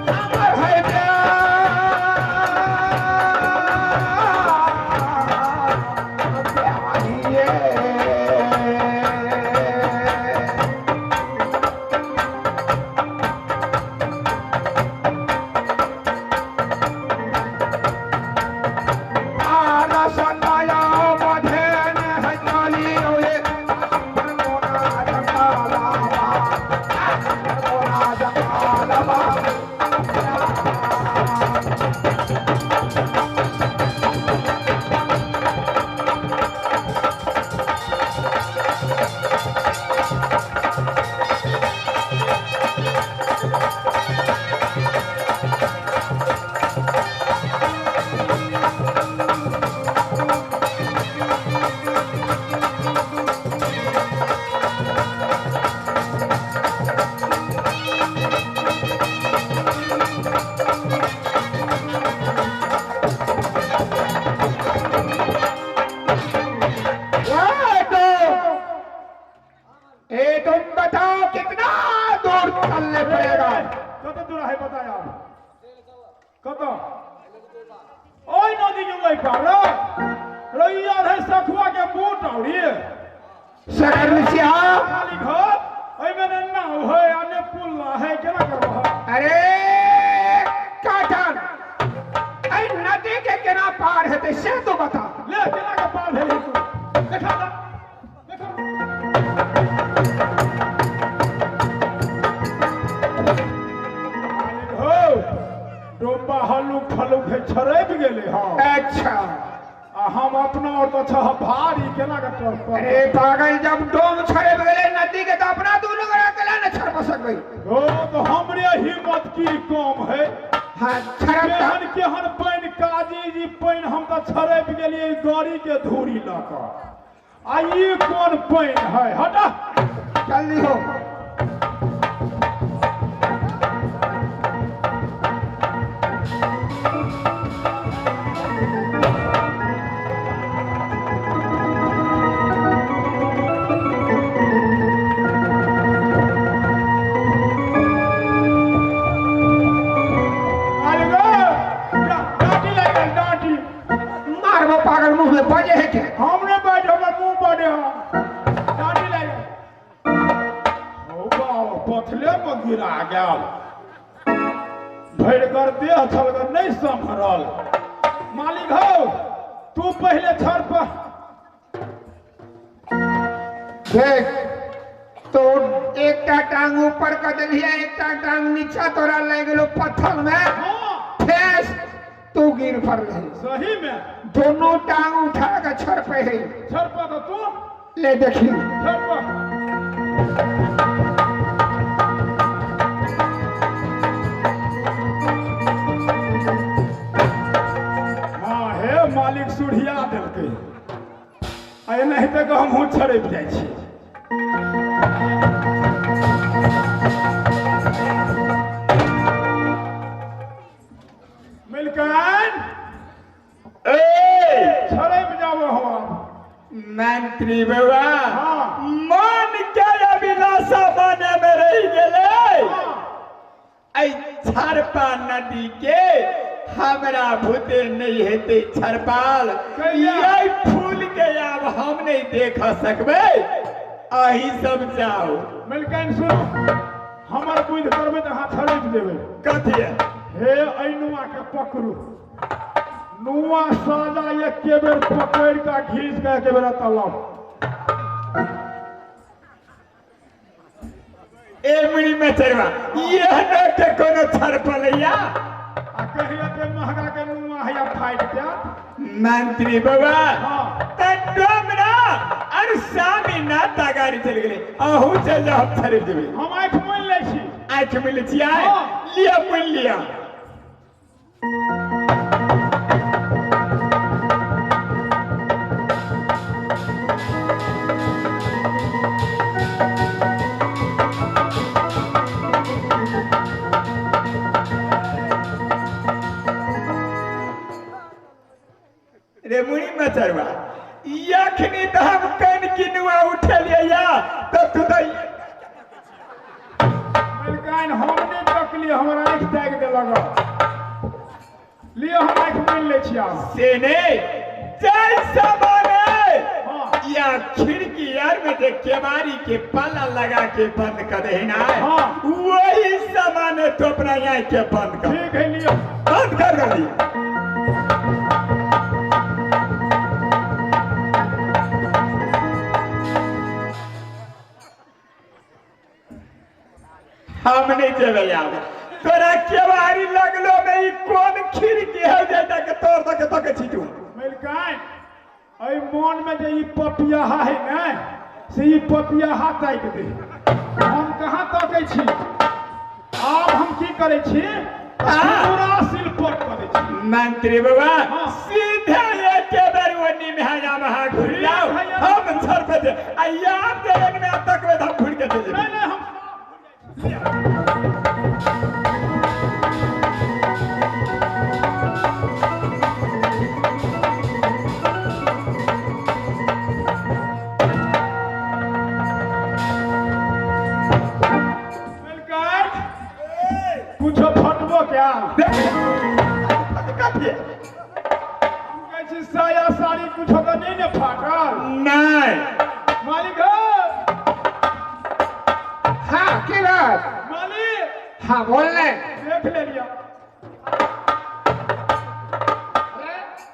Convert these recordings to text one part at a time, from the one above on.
हमर है प्यारिये। तुम बताओ कितना दूर चलने पड़ेगा? कत दूर है बताया कत? ओई नदी के ओई पार रैया है सखुआ के बूट औरी सगर मिसिया खाली घर ओई में ने नाव है आ ने पुल है केना करबो? अरे काटन ऐ नदी के केना पार हेतै से तो बता। ले केना के पार भेलै तू देखा दा देखा। हो डोबा हल्लुक फलुक है छरैप गेलै। हाँ अच्छा आ हम अपना और तो छह भारी केना के तर पर? अरे पागल जब डोम छरैप गेलै नदी के तो अपना दुनू गोरा केना ने छरप सकबै? ओ तो हमरे हिम्मत की कम है। हाँ छरप केहन केहन पानि काजी जी पानि हम तो छरैप गेलियै गाड़ी के धूरी लऽ कऽ आ ई कोन पानि है? हटा जल्दी हो। मारबो पागल मुंह में बजे है के? हमने बैठ हमर मुंह बजे है डांटी लागि ओ बाबा पथले में गिरा गेल भरि कर देह छलगर नहीं सम्हरल। मालिक हो तू पहले छड़ पर देख तो एकटा टांग ऊपर कर देलियै एकटा टांग नीचा तोरा लागि गेलो पत्थर में ठेस तू गिर पड़ल। सही में दोनों टांग उठा के छड़पे है। छड़पा तो तू ले देखी छड़पा। हाँ हे मालिक सुढ़िया देलकै आ एनाहिते के हमहूँ छड़पि जाइ छी। मिलकन छड़पि जाबो हम। मंत्री बाबा हाँ मन के अभिलाषा बने में रह गेलै। ऐ छरपा नदी के हमरा भूते नहीं हेतै छरपाल। ये फूल के आब हम नहीं देख सकबै अही सब जाओ। मिलकन सुनो हमर बुद्धि करबै तऽ अहाँ छड़पि जेबै। कथी? हे ऐ नुआ के पकड़ू नुआ साजा एके बेर पकड़ि कऽ घीच कऽ एके बेर तलाब। ए मुड़ी में चढ़वा यह न के कोनो छरपलैया आ कहियो ते महंगा के नुआ हैया फाटि जायत। मंत्री बाबा हाँ त डोमरा अर सामी ना तागारी चल गेलै अहू चल जाओ हम छड़ि देबै। हम आँखि मुनि लै छी। आँखि मुनि छियै? हाँ। लिअ मुनि लिअ। रे मुड़ी मचरवा यखनी तो हम कन किनुआ उठलियै या तो तू तो मलकाइन हम नहीं तकलियै। लिअ, हमर आँखि ताकि देलक। लिअ, हम आँखि मानि लै छी आब। से नहीं जय समा में हाँ। या खिड़की यार में जे केवाड़ी के पाला लगा के बंद कर दे ना, हाँ। वही सामान तो अपना यहाँ के बंद कर। ठीक है, लिअ। बंद कर रही। हम नहीं जेबै आब, तोरा केवाड़ी लगलो में ई कोन खिड़की है जे तक तोड़ दके तके छी तू। मलिकाइन, एहि मोन में जे ई पपियाहा है ने, से ई पपियाहा ताकि दे। हम कहाँ तकै छी? आब हम की करै छी? पूरा सिलपट करै छी। मंत्री बाबा, हाँ। सीधे एके बेर ओनी में हया महा घुर जाओ, हम छड़ पे जे आ यार जे में तकबै त हम घुर के चलि जेबै। नहीं नहीं, हम मलिकाइन, कुछो फटबो क्या? कथी? हम कहै छी साया साड़ी कुछो तऽ नहि ने फाटल? नहीं। मालिक हो। हाँ, की बात? मालिक। हाँ, बोल ने। देख ले लिया।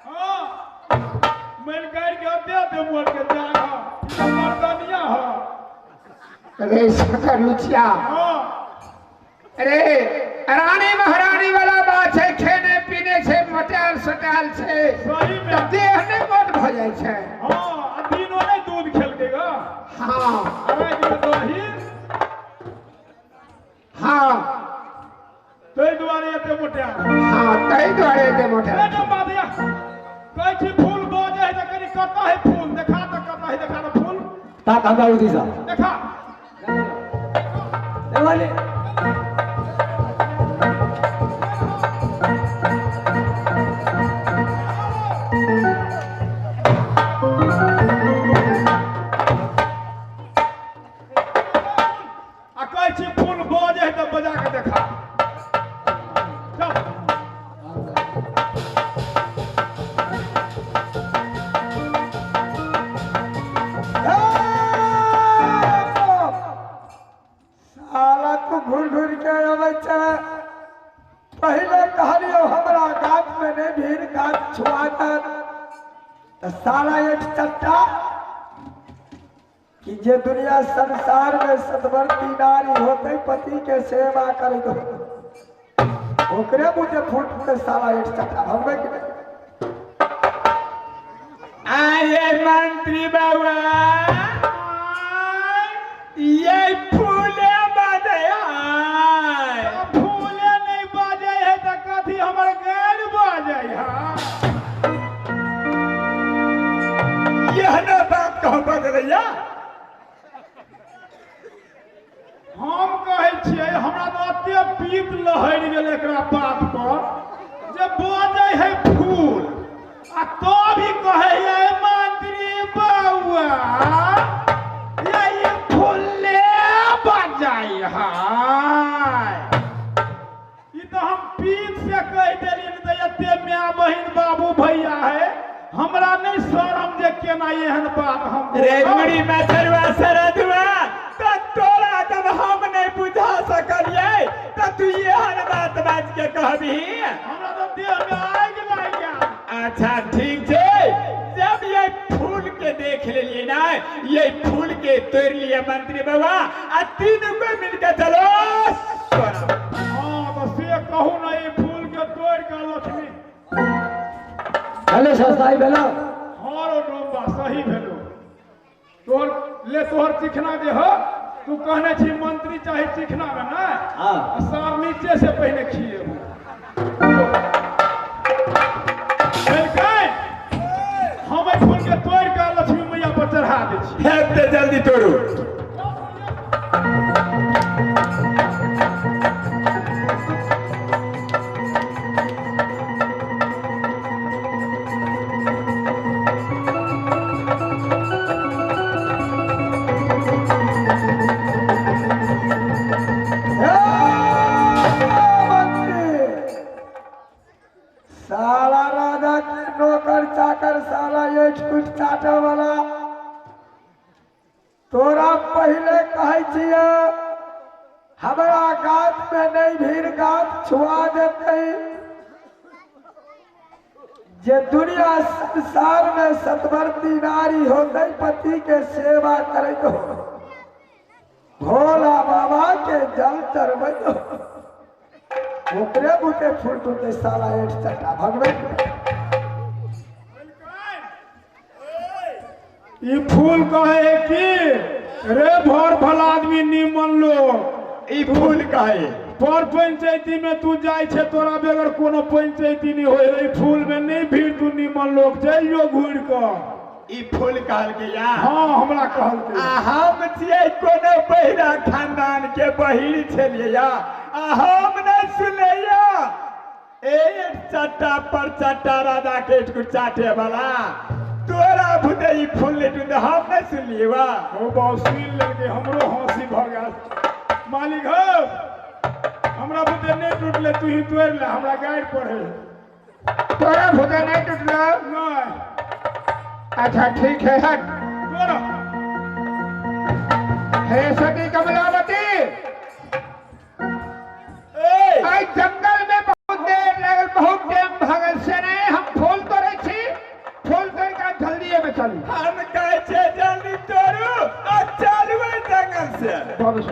हाँ, मलिकाइन के दे दे मोर के जाग हो, मर्दनिया हो। अरे शकर लुचिया। हाँ। अरे रानी महारानी वाला बात है, खेने पीने छै, मोटायल सोटायल छै। सही में। तऽ देह नहि मोट भऽ जाइ छै। हाँ, आ दिनो नहि दूध खेलकै गा। हाँ। आ रातिमे दही। हाँ। ताहि दुआरे एते मोटायल। हाँ, ताहि दुआरे एते मोटायल। ए डम्बा दैया, कहै छी फूल बजै है तऽ कनि कतऽ है फूल? देखा तऽ कतऽ है, देखा तऽ फूल। ताक हमरा उठी सा। देखा। ए वाले। आ कहै छी फूल बजै है तऽ बजा के देखा। चल। साला तू घूर घूर के अबै छै। पहिले कहलियो हमरा गाछ में नहीं भीड़, गाछ छुआ दे तऽ साला एक चट्टा कि जे दुनिया संसार में सदवर्ती नारी होते पति के सेवा करे दो, ओकरे मुझे फूट के साला एक चट्टा भगवे कि नहीं? अरे मंत्री बाबा, ये फूले बजे है। फूले नहीं बजे है तऽ कथी हमर गैर बजे है? यह न बात कहो बजरैया। हम कहै छियै हमरा तऽ एते पीत लहरि गेल एकरा बात पर जे बजै है फूल आ तो भी कहै है मंत्री बउआ ये फूले बजै है। ई तऽ हम पीत से कहि देलियै, नहि तऽ एते माय बहिन बाबू भैया है, हमरा नहि शरम जे केना एहन बात हम रे मुड़ी मछरुआ सरदुआ, त तोरा जब हम नहीं बुझा सकलियै त तू एहन बात बाज के कहबही? हमरा तऽ देह में आगि लागि गेल। अच्छा ठीक छै, जब ये फूल के देख लेलिए ना, ये फूल के तोड़ लिए मंत्री बाबा आ तीनों को मिलके चलो सोना। हाँ, तऽ से कहू ने, ई फूल के तोड़ के लक्ष्मी। हेलो सस्ताई भेलो। हाँ रो डोम्बा, सही भेलो। तोहर ले तोहर चिखना जे हो, तू कहने छी मंत्री चाहे चिखना में ना। हाँ। आ सार नीचे से पहले खिएबो। हम एहि फूल के तोड़ के लक्ष्मी मैया पर चढ़ा दै छी। हेते जल्दी तोड़ू। हे! हमरा गात में नहीं भीड़ गात छुआ देते जे दुनिया संसार में सतवर्ती नारी होते पति के सेवा करे हो भोला बाबा के जल चढ़बै हो ओकरे बुते फूल टूटे साला एठ चट्टा भगवे। ई फूल कहे कि रे भर भला आदमी निमन लोग ई फूल कहे पर पंचायती में तू जाय छे तोरा बगैर कोनो पंचायती नहीं होय रे। फूल में नहीं भीड़ तू निमन लोग चल जो घूर के। ई फूल कहल के या हां हमरा कहल के आ हम छियै कोनो बहिरा खानदान के बहिर छलियै या आ हम नहीं सुनैया एक चट्टा पर चट्टा राजा के चाटे वाला तोरा भूते ई फूल ले टूटे हम नहीं सुनलियै वा। ओ बहुत सुन लेलकै हमरो हंसी भ गेल। मालिक हो हमरा भूते नहीं टूटले तू ही तोड़ ले हमरा गाइड पढ़े। तोरा भूते नहीं टूटलो? नहीं। अच्छा ठीक है हट तोरा। हे सती कमलावती आई जंगल में बहुत देर लगल बहुत टाइम भगल से नहीं हम फूल तोड़े छी फूल तोड़ के जल्दी में चली। हम कहे छे जल्दी तोड़ू आ चलू जंगल से। बहुत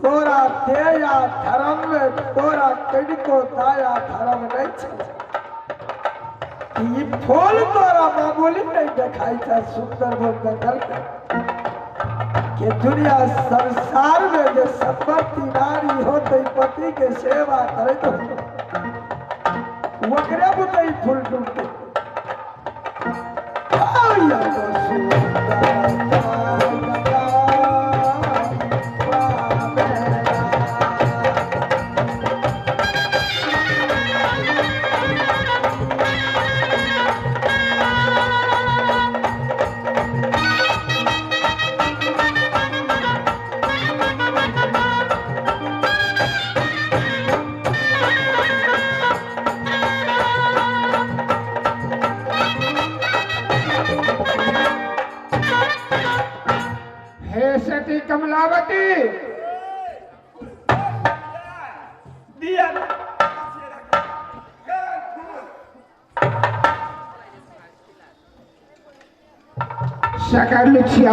तोरा दया धर्म में तोरा कनिको दया धर्म नहीं छे। ई फूल तोरा मामूली नहीं देखाई छे सुंदर बोल जंगल के दुनिया संसार में जे संपत्ति नारी होते पति के सेवा करे तो ओकरे बुते फूल टूटे। आया तो सुंदर हे सती कमलावती दिया सकर लिखिया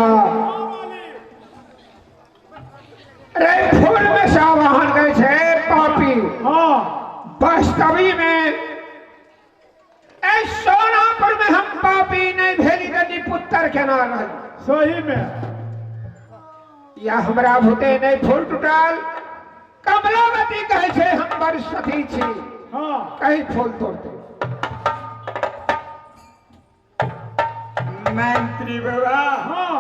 रे फूल में सावाहन गए छे पापी। हाँ वास्तवी में ए सोनापुर में हम पापी नहीं भेली गनी पुत्र के ना रहल। सही में या हमरा भूते नहीं फूल टूटल। कमलावती कहे छे हम बड़ सती छी। हाँ कहीं फूल तोड़ते मंत्री बाबा। हाँ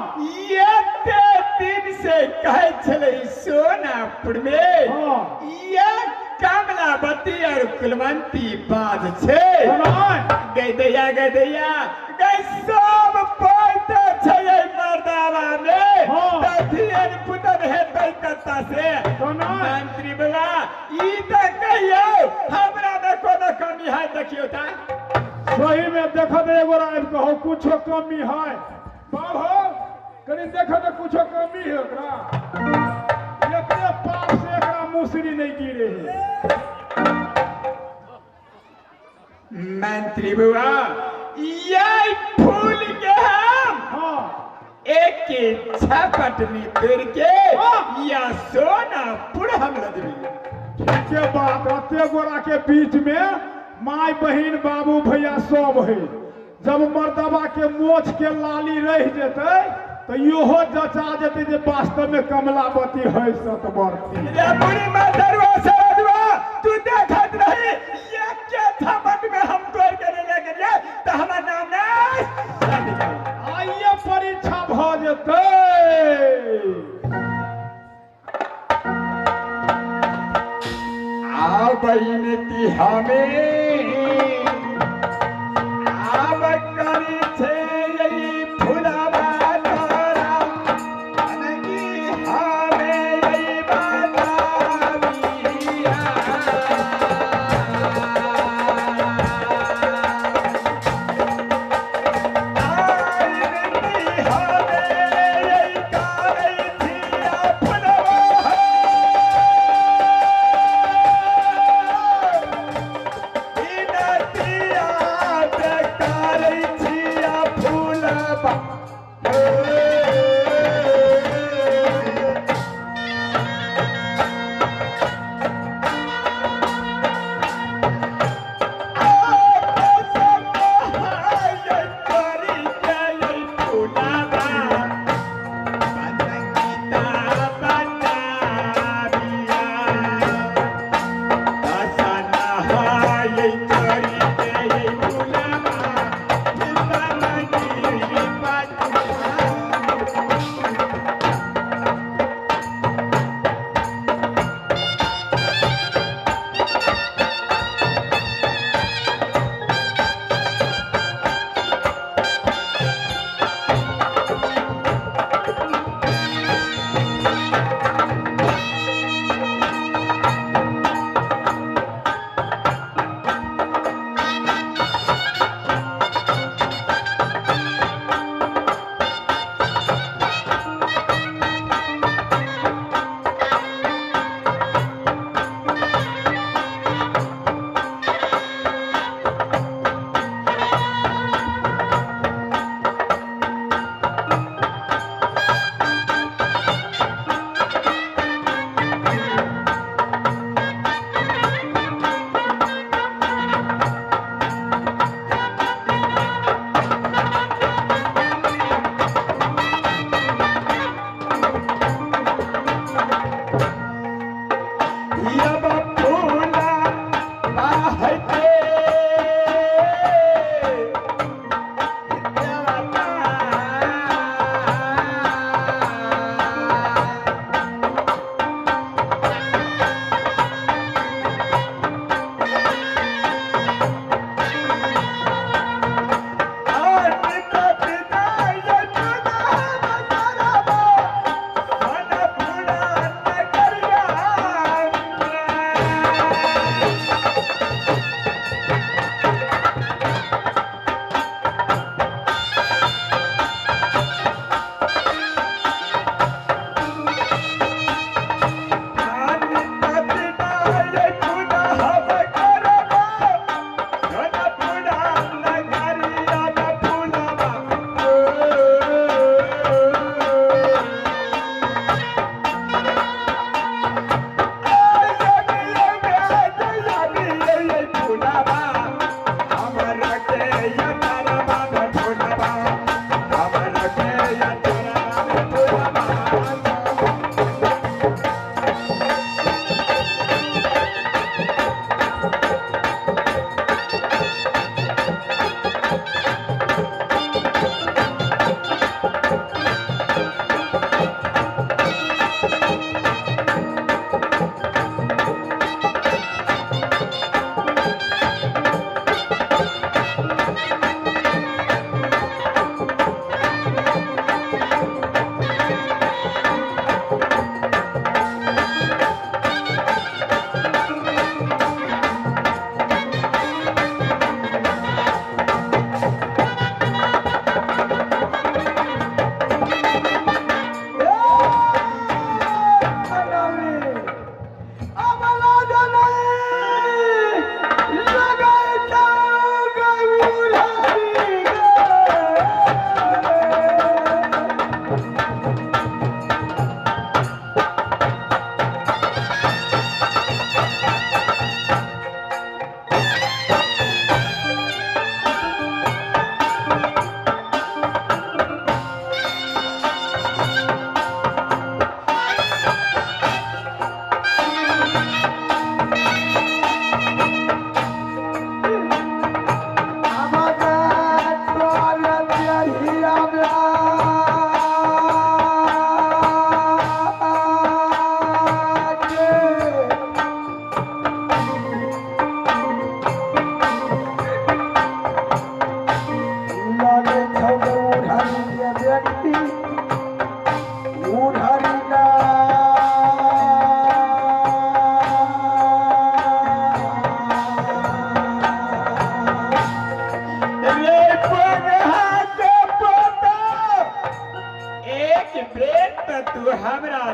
एते दिन से कहे छलै सोनापुर में हाँ। ये कमलावती और कुलवंती बाज छे। गई दैया गई दैया गई सब पैते छै मर्दावा में। हाँ। त धियन पुतन हेतै कत्ता से। मंत्री बाबा ई त कहियौ हमरा में कोनो कमी है देखियौ त। सही में देखो तो एगो आबि कहो कुछो कमी है बाप हो कनी देखो तो कुछो कमी है ओकरा। एकरे पाप से एकरा मुसरी नहीं गिरे है। मंत्री बाबा ये फूल के हम हाँ एक छपट में तोड़ के हाँ। या सोनापुर हम लदबी। ठीक है बात। अते गोरा के बीच में माय बहिन बाबू भैया सब है। जब मर्दबा के मोछ के लाली रह जेतै तो इहो जचा जेतै जे वास्तव में कमलावती है सतवर्ती। रे बुढ़ी मदरवा सरदवा तू देखत रही ये के छपट में हम तोड़ के ले गेलिए त हमर नाम नै आइए परीक्षा भ जेतै। आ बहिन हमें आब करी छे ई फुलवा तोरा अनगी हमें ई बताबिया। आई बिनती हमें ई करै छिया फुलवा।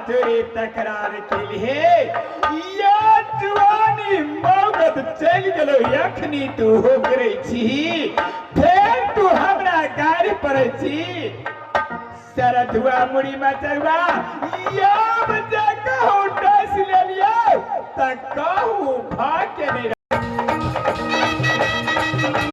जोरे तकरार केलहे या जुआनी मौगत चलि गेलो अखनी तू होकरै छी फेर तू हमरा गारि पड़ै छी सरधुआ मुड़ी मचरुआ या बच्चा कहू डस लेलियो त कहू भाग के नहीं।